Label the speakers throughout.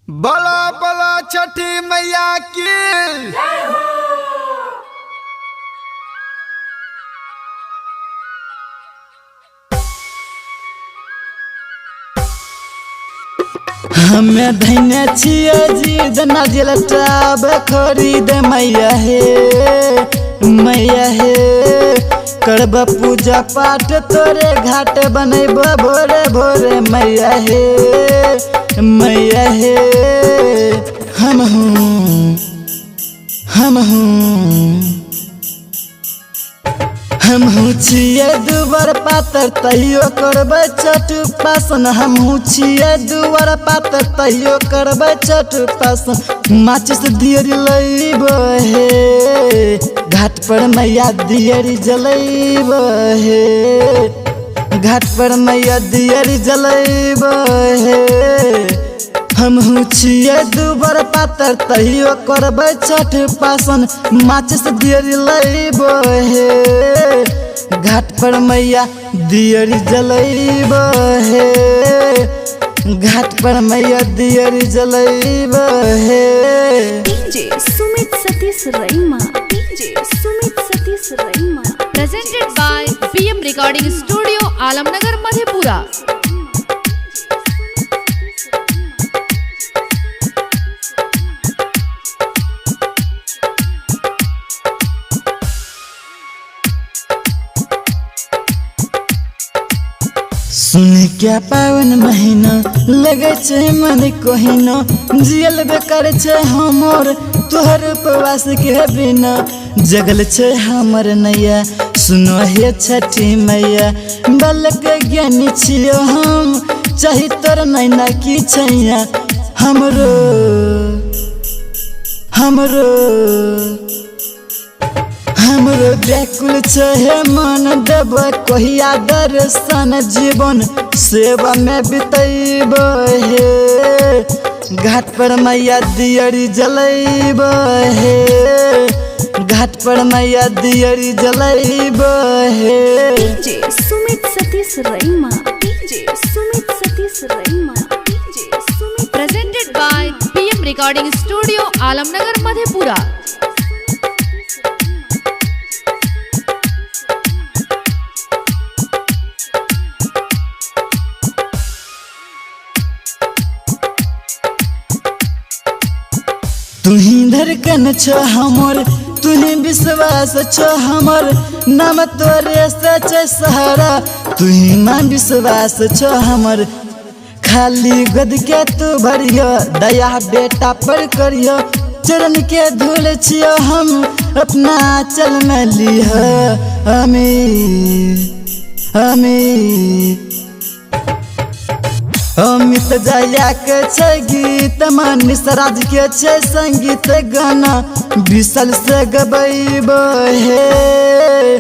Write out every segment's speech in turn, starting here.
Speaker 1: बला बला छठी मैया की।
Speaker 2: हमें धैने छियै जीद नारियल टाब खरीद मैया हे, मैया हे। करब पूजा पाठ तोरे घाट बनैब भोरे भोरे मैया हे, मैया हे। हम हूँ, हम हूँ, हमहूँ छियै दुबर पातर तैयो करबै छठ उपासन। हमहूँ छियै दुबर पातर तैयो करबै छठ उपासन। माचिस दियरी लैब हे, घाट पर मैया दियरी जलैब हे। घाट पर मैया दियरी जलैब हे। हमहूँ छियै दुबर पातर तैयो करबै छठ उपासन। माचिस दियरी लैब हे, घाट पर मैया दियरी जलैब हे। घाट पर मैया दियरी जलैब हे।
Speaker 3: DJ Sumit Satish Raima, DJ Sumit Satish Raima.
Speaker 4: Presented by PM Recording Studio, Alamnagar, Madhepura.
Speaker 2: सुन के पावन महीना लगे छै मन कोहिना। जियल बेकार छै हमर तोहर उपवास के बिना। जगल छै हमर नैया सुनो हे छठी मैया। बालक ज्ञानी छियो हम चाही तोर नैना की छैया। हमरो हमरो हमरो व्याकुल छै मन देब कहिया दर्शन। जीवन सेवा में बितैब हे, घाट पर मैया दियरी जलैब हे। घाट पर मैया दियरी जलैब हे।
Speaker 3: DJ Sumit Satish Raima, DJ Sumit Satish Raima, DJ Sumit.
Speaker 4: Presented by PM Recording Studio, Alamnagar, Madhepura.
Speaker 2: तुही धड़कन छो हमर, तुही विश्वास छो हमर। नाम तोरे से छै सहारा, तुही मां विश्वास छो हमर। खाली गोद के तू भरियो, दया बेटा पर करियो। चरण के धूल छियो हम अपना आंचल में लिह। अमीर अमीर अमित जया के छै गीत, मनीष राज के छै संगीत गाना। We shall से गबैब हे,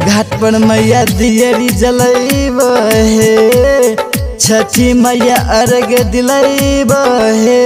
Speaker 2: घाट पर मैया दियरी जलैब हे। छठी मैया अर्घ दिलैब हे।